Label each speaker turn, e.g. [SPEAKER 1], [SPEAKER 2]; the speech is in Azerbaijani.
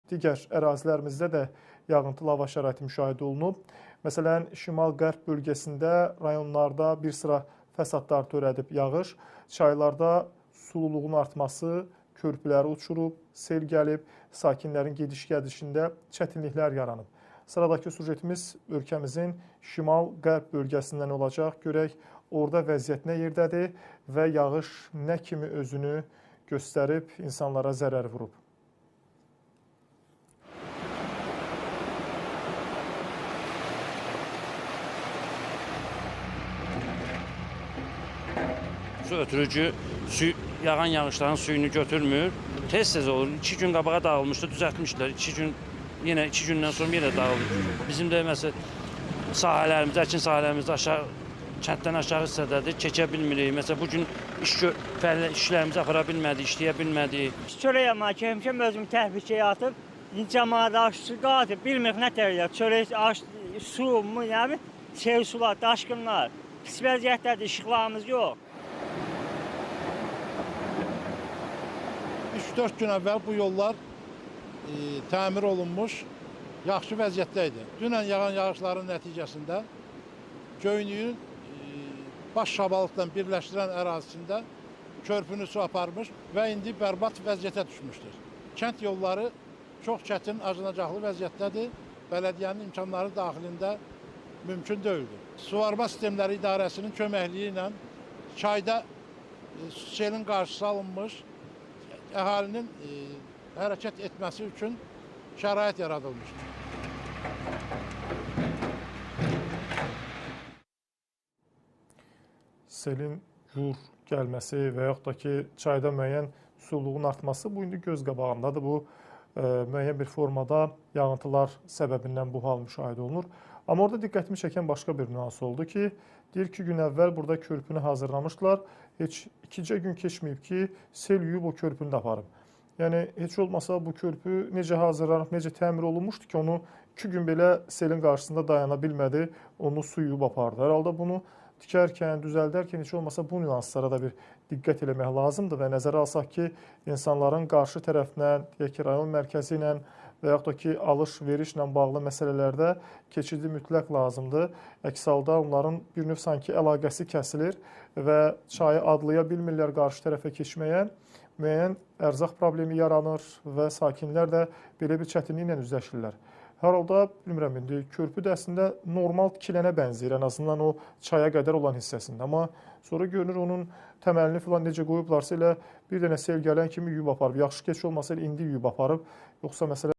[SPEAKER 1] Digər ərazilərimizdə də yağıntılı hava şəraiti müşahidə olunub. Məsələn, şimal-qərb bölgəsində rayonlarda bir sıra fəsadlar törədib yağış, çaylarda sululuğun artması, körpüləri uçurub, sel gəlib, sakinlərin gediş-gəlişində çətinliklər yaranıb. Sıradakı süjetimiz ölkəmizin şimal-qərb bölgəsindən olacaq. Görək orada vəziyyət nə yerdədir və yağış nə kimi özünü göstərib, insanlara zərər vurub.
[SPEAKER 2] Ötürü ki, yağan yağışların suyunu götürmür. Tez-tez olur. 2 gün qabağa dağılmışdı, düzəltmişdilər. 2 gün, yenə 2 gündən sonra yenə dağılır. Bizim də məsələn sahələrimiz, əkin sahələrimiz aşağı, kənddən aşağı hissədədir, keçə bilmirik. Məsələn, bu gün işlərimizi apara bilmədik, işləyə bilmədik.
[SPEAKER 3] Çörək ama kəmişəm, özüm təhlükəyə atıb, camaat aşçı qaldı, bilmirik nə tərlər. Çörək, aş, su, yəni, sel sular, daşqınlar. Pis vəziyyətdədir, işıqlarımız yox.
[SPEAKER 4] 3-4 gün əvvəl bu yollar təmir olunmuş, yaxşı vəziyyətdə idi. Dünən yağan yağışların nəticəsində Göynüyün Baş Şabalıqla birləşdirən ərazisində körpünü su aparmış və indi bərbad vəziyyətə düşmüşdür. Kənd yolları çox çətin, acınacaqlı vəziyyətdədir. Bələdiyyənin imkanları daxilində mümkün deyildir. Suvarma sistemləri idarəsinin köməkliyi ilə çayda selin qarşısı alınmış, əhalinin hərəkət etməsi üçün şərait yaradılmışdır.
[SPEAKER 1] Selin gur gəlməsi və yaxud da ki, çayda müəyyən sululuğun artması bu indi göz qabağındadır. Bu müəyyən bir formada yağıntılar səbəbindən bu hal müşahidə olunur. Amma orada diqqətimi çəkən başqa bir nüans oldu ki, deyir ki, gün əvvəl burada körpünü hazırlamışdılar. Heç 2 gün keçməyib ki, sel yuyub o körpünü də aparıb. Yəni, heç olmasa bu körpü necə hazırlanıb, necə təmir olunmuşdu ki, onu 2 gün belə selin qarşısında dayana bilmədi, onu su yuyub apardı. Hər halda bunu tikərkən, düzəldərkən heç olmasa bu nüanslara da bir diqqət eləmək lazımdır və nəzərə alsaq ki, insanların qarşı tərəflə, deyək ki, rayon mərkəzi ilə və yaxud da ki, alış-verişlə bağlı məsələlərdə keçidi mütləq lazımdır. Əks halda onların bir növ sanki əlaqəsi kəsilir və çayı adlaya bilmirlər qarşı tərəfə keçməyə. Müəyyən ərzaq problemi yaranır və sakinlər də belə bir çətinliklə üzləşirlər. Hər halda, bilmirəm indi, körpü də əslində normal tikilənə bənzəyir, ən azından o çaya qədər olan hissəsində. Amma sonra görünür onun təməlini filan necə qoyublarsa elə bir dənə sel gələn kimi yuyub aparıb. Yaxşı keç olmasa elə indi yuyub aparıb, yoxsa məsələ